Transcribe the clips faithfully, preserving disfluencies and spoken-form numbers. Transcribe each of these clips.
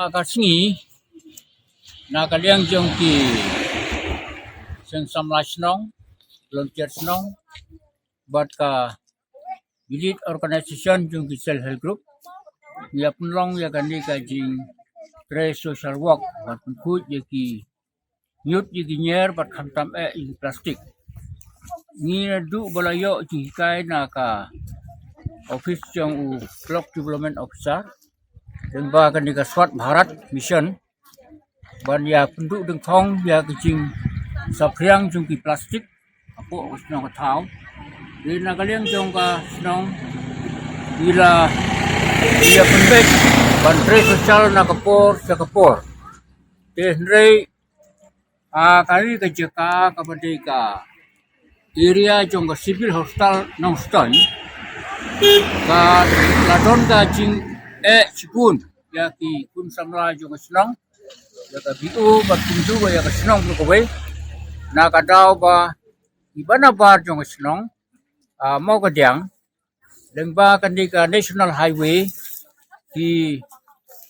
Ka sngi na ka liang jong ki seng samla shnong, volunteer shnong, bad ka elite organization jong ki self help group, ïa pynlong ïa kane ka jingtrei social work, bad pynkhuid ïa ki ñiut ïa ki ñier bad khamtam eh ïa ki plastik. Ngi naduh ba la ïoh jinghikai na ka office jong u Block Development Officer, lyngba kane ka Swachh Bharat Mission, ban ïa pynduh dyngkhong ïa ka jingsaphriang jong ki plastik hapoh ka shnong ka thaw. Te na ka liang jong ka shnong, ngi la ïa pynbeit ban trei social na ka por sha ka por. Te hynrei, ah, kane ka jaka kaba dei ka area jong ka Civil Hospital Nongstoiñ, ka la don ka jingeh shibun ïa ki khun samla jong ka shnong, ïa ka B O bad kumjuh ïa ka shnong baroh kawei, na ka daw ba ki ba nabar jong ka shnong, ah, Mawkadiang, lyngba kane ka National Highway, ki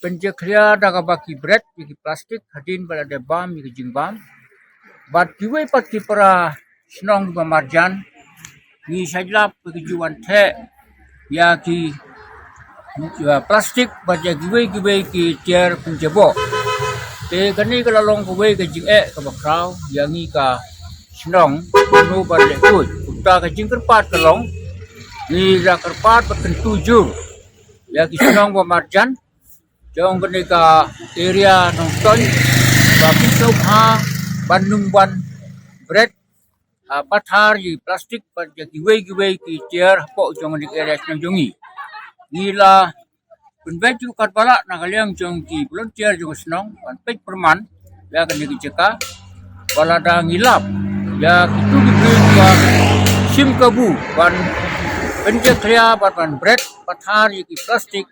pynjakhlia da kaba ki bret ïa ki plastik hadien ba la dep bam ïa ki jingbam. Bad kiwei pat ki para shnong kiba marjan, ngi shait lap ba ki ju wan theh ïa ki, ïa plastik bad ïa kiwei kiwei ki tiar pynjaboh. Te kane ka la long kawei ka jingeh kaba khraw ïa ngi ka shnong, kumno ban leh khuid. Kumta ka jingkyrpad ka long, ngi la kyrpad bad kyntu jur ïa ki shnong ba marjan jong kane ka area Nongstoiñ, ba kin sngewbha ban nym ban bret, ah, pathar ïa ki plastik bad ïa kiwei kiwei ki tiar hapoh jong kane ka area shnong jong ngi. Ngi la pynbeit ruh katba lah na ka liang jong ki volunteer jong ka shnong ban peit pyrman ïa kane ka jaka, ba lada ngi lap ïa kitu ki briew ba shim kabu ban pynjakhlia bad ban bret pathar ïa ki plastik,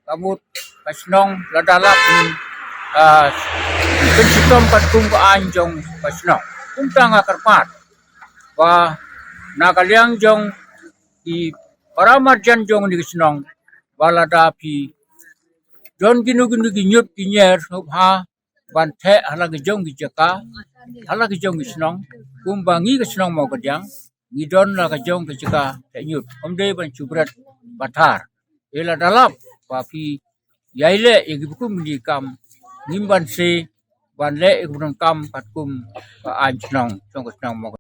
ka mut ka shnong lada lap ngin, ah, pynshitom katkum ka aiñ jong ka shnong. Kumta nga kyrpad ba na ka liang jong ki para marjan jong kane ka shnong, ba lada phi don kino kino ki ñiut ki ñier, sngewbha ban theh ha la ka jong ki jaka, ha la ka jong ki shnong. Kumba ngi ka shnong Mawkadiang, ngi don la ka jong ka jaka theh ñiut, ym dei ban shu bret pathar. Te lada lap ba phi ïai leh ïa kiba kum kine ki kam, ngim banse ban leh ïa kiba donkam katkum ka aiñ shnong jong ka shnong Mawkadiang.